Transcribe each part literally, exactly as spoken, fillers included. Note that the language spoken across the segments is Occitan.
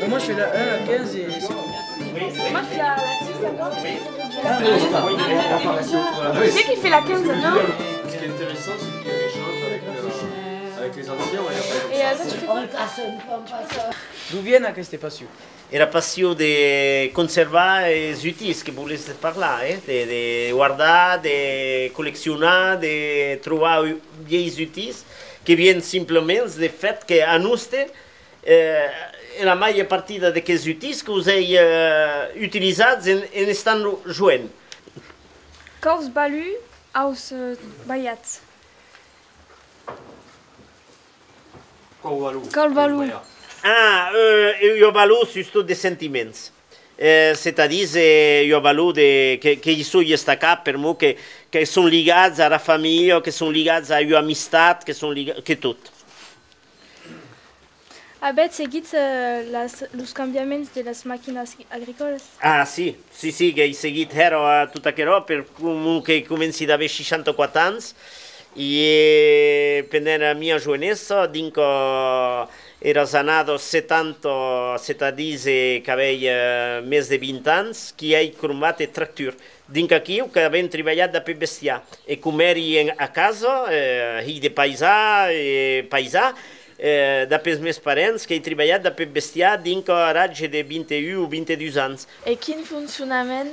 Moi, je fais la un, la quinze et c'est tout. Moi, je fais la, la six, la quinze. Qui c'est qui fait la quinze, non? Ce qui est intéressant, c'est qu'il y a l'échange avec, euh, avec les anciens. Et, euh, toi, tu fais quoi? D'où viennent aquestes passions? Era passion de conservar es utís, que volètz parlar, eh? De, de guardar, de colleccionar, de trobar vielhs utís, que vien simplaments de fèt que a noste, eh, era màger partida d'aquests utís qu'us ei, eh, utilizats en, en estant joen. Quaus balus aus, eh, balhats? Quau valor? Qual valor? Ah, eh, ua valor sustot de sentiments. Eh, c'est-à-dire, eh, ua valor de, que, que i soi estacat per'mor que, que son ligats ara familha, que son ligats a ua amistat, que son liga-, que tot. Avètz seguit, eh, las, los cambiaments de las maquinas agricòlas? Ah, si, si, si, qu'èi seguit hèra, eh, tot aquerò, per'mor que comenci d'aver seishanta-quate ans, e pendent era mia joenessa, dinc, eh, eras annadas setanta, c'est-à-dire, eh, qu'avèi, eh, mès de vint ans, qui èi crombat eth tractur. Dinc aquiu qu'avem tribalhat dab eth bestiar. E com èri en, a casa, eh, hilh de paisà e paisà, eh, dab es mèns parents, qu'èi tribalhat dab eth bestiar dinc ar atge de vint-e-un o vint-e-dus ans. E quin foncionament,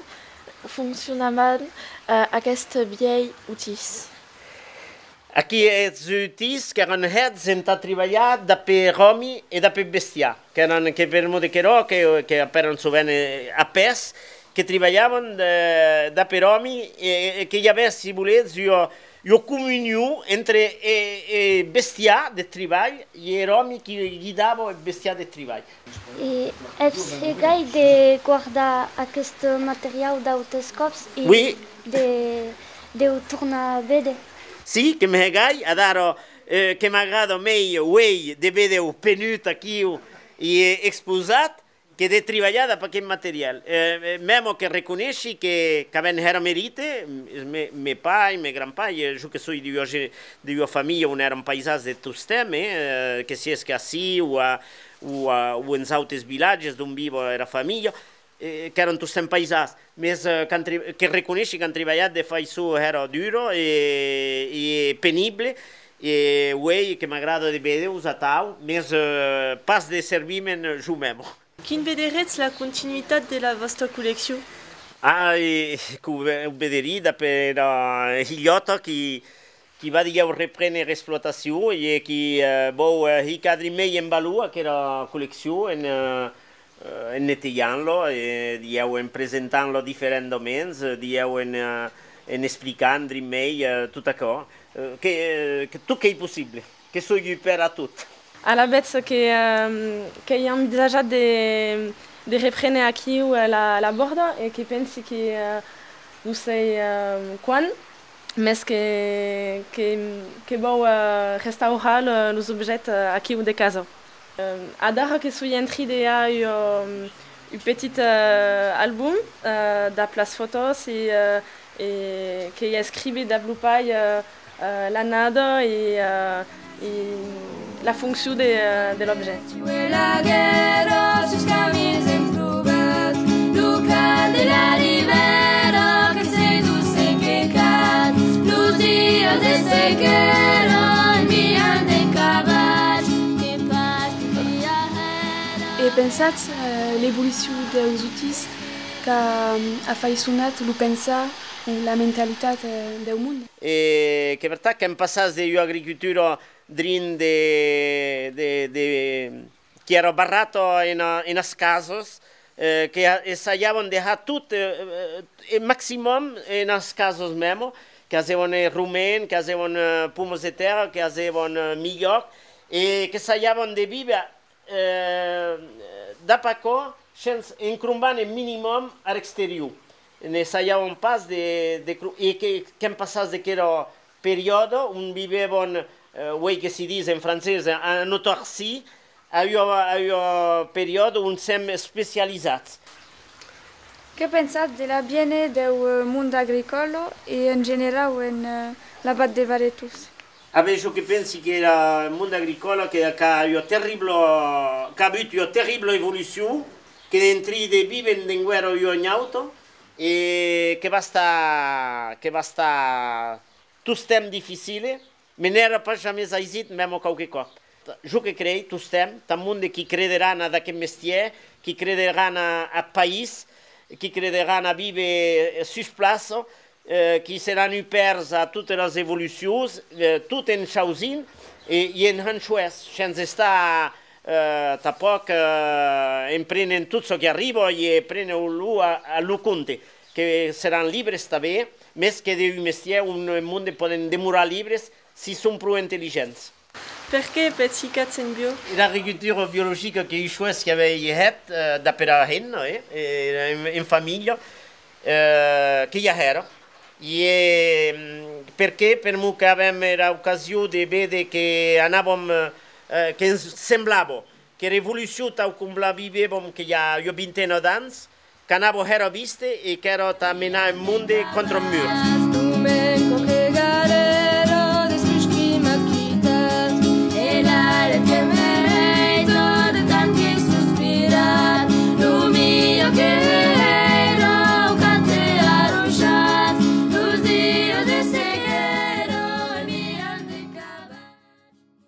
foncionament, eh, aqueste vielh utís? Aquí es utís qu'èran hèts entà tribalhar dab er òmi e dab eth bestiar, qu'èran, que per'mor de querò, que, que apèran sovent, eh, a pès, que tribalhavan, eh, dab er òmi e, e que i avè, si volètz, ua, ua comunion entre e, e bestiar de tribalh e er òmi qui guidava eth bestiar de tribalh. E es hegai de guardar aqueste materiau d'autes còps e Oui. De, de o tornar véder? Si, que'm hegai, adara, eh, que m'agrada mei uei de véder-o penut aquiu e exposat que de tribalhar dab aqueth material. Eh, eh, mèma que reconeissi que, qu'avèn hèra merite, me, me pair, me gran-pair, eh, jo que soi d'ua ge-, d'ua familha on èran paisans de tostemp, eh, eh, que siesque ací o a, o a, o ens autes vilatges d'on viva era familha, eh, qu'èran tostemp paisans, mès, eh, qu'an tri-, que reconeissi qu'an tribalhat de faiçon hèra dura e, e penible, e uei que m'agrada de véder-os atau, mès, eh, pas de servir-me'n jo mèma. Quin vederetz la continuitat de la vòsta colleccion? Ah, e, que o ve-, o vederí dab era hilhòta qui, qui va dilhèu reprene era explotacion e qui, eh, vòu, eh, hicar drin mei en valor aquera colleccion en, eh, eh, en neteijant-la e dilhèu en presentant-la diferentaments, eh, dilhèu en, eh, en explicant drin mei, eh, tot aquò. Eh, que, eh, que tot qu'ei possible, que soi dubèrt a tot. Alavetz que, eh, qu'èi envisajat de, de reprene aquiu, eh, la, la bòrda e que pensi que, eh, non sei, eh, quan, mès que, que, que vòu, eh, restaurar lo, los objèctes, eh, aquiu de casa. Eh, adara que soi en trin de har un, un petit, eh, album, eh, dab las fòtos e, eh, e qu'èi a escríver dab lo pair, eh, eh, l'annada e, eh, e la foncion de, eh, de l'objècte. E pensatz, eh, l'evolucion deus utís qu'a, mm, afaisonat lo pensar o la mentalitat, eh, deu monde? E qu'ei vertat qu'èm passats de ua agricultura drin de, de, de, qui èra barrata ena, enas casas, eh, que a-, essajavan de har tot, eh, eh, eth maximum enas casas mèma, que hasèvan, eh, romen, que hasèvan, eh, pomas de tèrra, que hasèvan, eh, milhòc, e qu'essajavan de víver, eh, dab aquò, shens, en crombant eth minimum ar exterior. N'essajavan pas de, de cro-, e que, qu'èm passats d'aquera periòda on vivèvan, eh, uei que si ditz en francés, en autarcie, a ua, a ua periòda on sèm especializats. Que pensatz de l'aviéner deu, eh, monde agricòla e en generau en, eh, l'abat de Varetós? A ben, jo que pensi qu'era monde agricòla que, qu'a ua terribla, qu'a avut ua terribla evolucion, que n'entri de viven d'enguèra ua nauta, e que va estar, que va estar tostemp dificile, me n'èra pas jamès aisit, mèma quauque còp. Jo que crei, tostemp, tà monde qui crederan ad aqueth mestièr, qui crederan a, ath país, qui crederan a víver, eh, sus plaça, eh, qui seràn ubèrts a totes las evolucions, eh, tot en chausint e, e en hant choès, shens estar, eh, tanpòc, eh, en prenent tot çò qui arriba e prenent-lo a, a lo compte, que seràn libres tanben, mès qu'ei un mestièr on un monde pòden demorar libres si son pro intelligents. Perqué v'ètz hicat en bio? Era agricultura biologica qu'ei un choès qu'avèi hèt, eh, dab era hemna, eh, e en, en familha, eh, que i a hèra. E, mm, perqué? Per'mor qu'avem era ocasion de véder que anàvam, eh, que'ns semblava qu'era evolucion tau com la vivèvam que i a ua vintena d'ans, qu'anava hèra viste e qu'èra tà menar un monde contra un mur.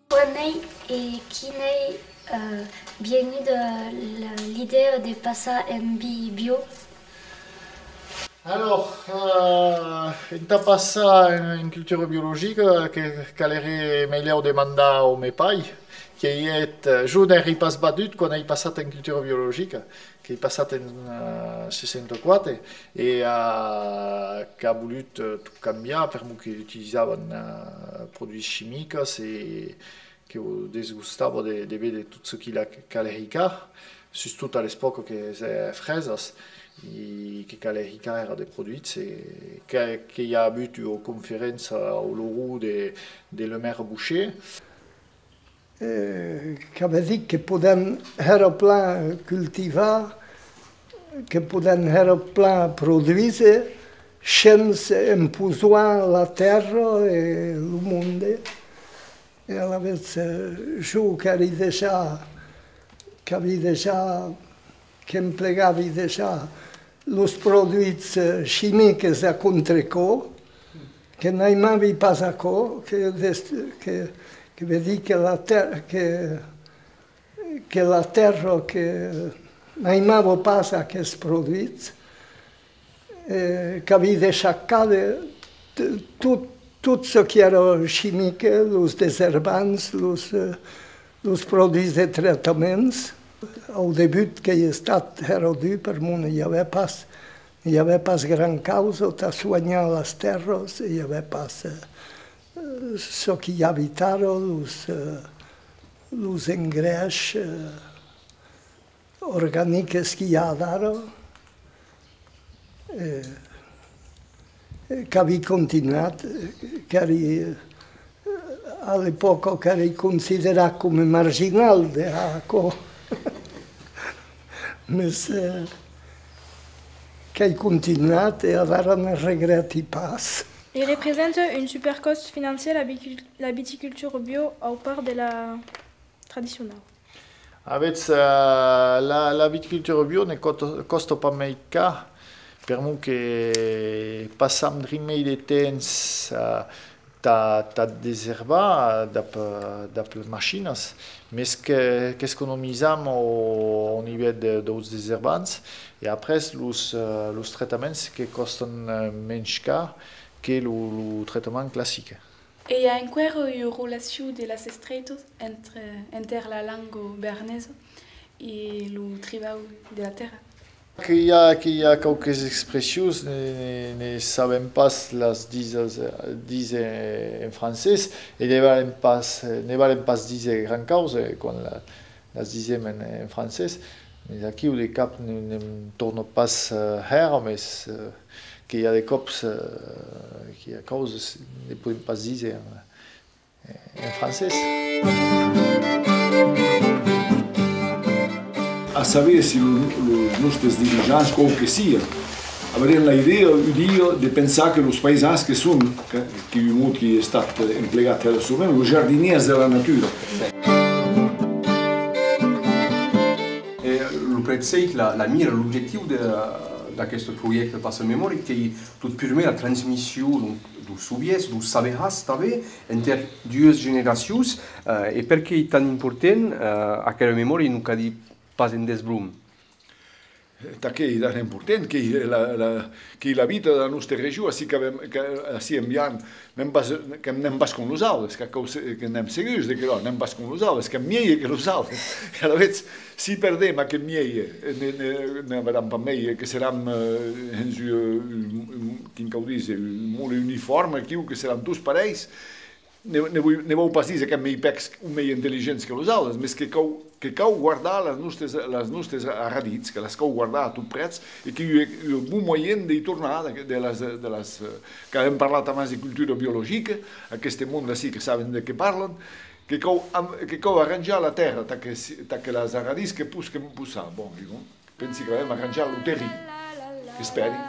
Quan ei e quin ei, eh, viengut, eh, la, l'idèa de passar en vi bio? Alors, eh, entà passar en, en cultura biologica, que caleré meilèu demandar au me pair, qu'ei eth, eh, jo n'èri pas vadut quan ei passat en cultura biologica, qu'ei passat en, eh, seissanta-quatre, e, eh, qu'a volut, eh, tot cambiar, per'mor que utilizavan, eh, produits chimics, e que o desgostava de, de véder tot çò qui la calè hicar, sustot a l'epòca que hesè fresas, e que calè hicar èra de produits, e que, que i a avut ua conferéncia au Laurou de, de Le Maire Boucher. Eh, qu'avè dit que podèm hèra plan cultivar, que podèm hèra plan produíser, shens emposoar la tèrra e lo monde. E alavetz, eh, jo qu'èri dejà, qu'avi dejà, qu'emplegavi dejà los produits, eh, chimiques a contracòp, que n'aimavi pas aquò, que dest-, que, que vedi que la tè-, que, que la tèrra que n'aimava pas aqueths produits, eh, qu'avi deishat càder t-, tot, tot çò qui èra chimique, los deserbants, los, eh, los produits de traitaments. Au debut qu'ei estat hèra dur, per'mor n'i avè pas, n'i avè pas gran causa tà soanhar las tèrras, i avè pas, eh, çò qui i a ara, los, eh, los engrèish, eh, organiques qui i a adara, e, e qu'avi continuat, e, qu'èri, e, a l'epòca qu'èri considerat coma marginal de har aquò. Mès, e, qu'èi continuat e adara ne regrèti pas. E representa un supercòst financièr la bicul-, la viticultura bio au part de la tradicionau. Avètz, eh, la, la viticultura bio ne còsta, còsta pas mei car, per'mor que passam drin mei de temps, eh, tà, tà deserbar, eh, dab, dab las machinas, mès que, qu'economizam au, au nivèl de, deus deserbants, e après los, eh, los traitaments que còstan, eh, mensh car que lo, lo traitement classic. E i a enqüèra ua relacion de las estretas entre, enter la lenga bearnesa e lo tribalh de la tèrra? Que i a, que i a quauques expressions, ne, ne, ne sabem pas las díser, díser en francés, e ne valen pas, ne valen pas díser gran causa, eh, quan la, las disem en, en francés, mès aquiu de cap ne, ne'n torna pas, eh, hèra, mès, eh, que i a de còps, eh, que i a causas, ne podem pas díser en, en francés. A saber si lo, los nòstes dirigents, quau que sia, Aviam la idèa, un dia, de pensar que los paisans que son, que, qu'ei un mot qui ei estat emplegat hèra sovent, los jardinièrs de la natura. E lo prètzhèit, la, la mira, l'objectiu de, d'aqueste projècte Passa Memòria, qu'ei tot purmèr la transmission, donc, deus sovièrs, deus sabehars tanben, enter duas generacions, eh, e perqué ei tan important, eh, aquera memòria, non cadi pas en desbron? Tà qué ei tan important, qu'ei la, la, qu'ei la vita de la nosta region, ací qu'avem, que, ací en Biarn, n'èm pas, que n'èm pas com los autes, qu'aquò se, que n'èm segurs de que non, n'èm pas com los autes, qu'èm mielhs que los autes. E alavetz, si perdem aqueth mielh, ne, ne, n'averam pas mei, que seram, eh, hens un, un, un, quin cau díser, un mot uniforme, aquiu, que seram tots parelhs, Ne, ne voi, ne vòu pas díser qu'èm mei pècs o mei intelligents que los autes, mes que cau, que cau guardar las nostes, las nostes arraditz, que las cau guardar a tot prètz, e qu'ei un, un bon moyen d'ei tornar, de, de las, de las, eh, qu'avem parlat abans de cultura biologica, aqueste monde ací que saben de qué parlan, que cau am-, que cau arranjar la tèrra tà que si, tà que las arraditz que posquen possar. Bon, digam, pensi qu'avem arranjat lo terrin, qu'espèri.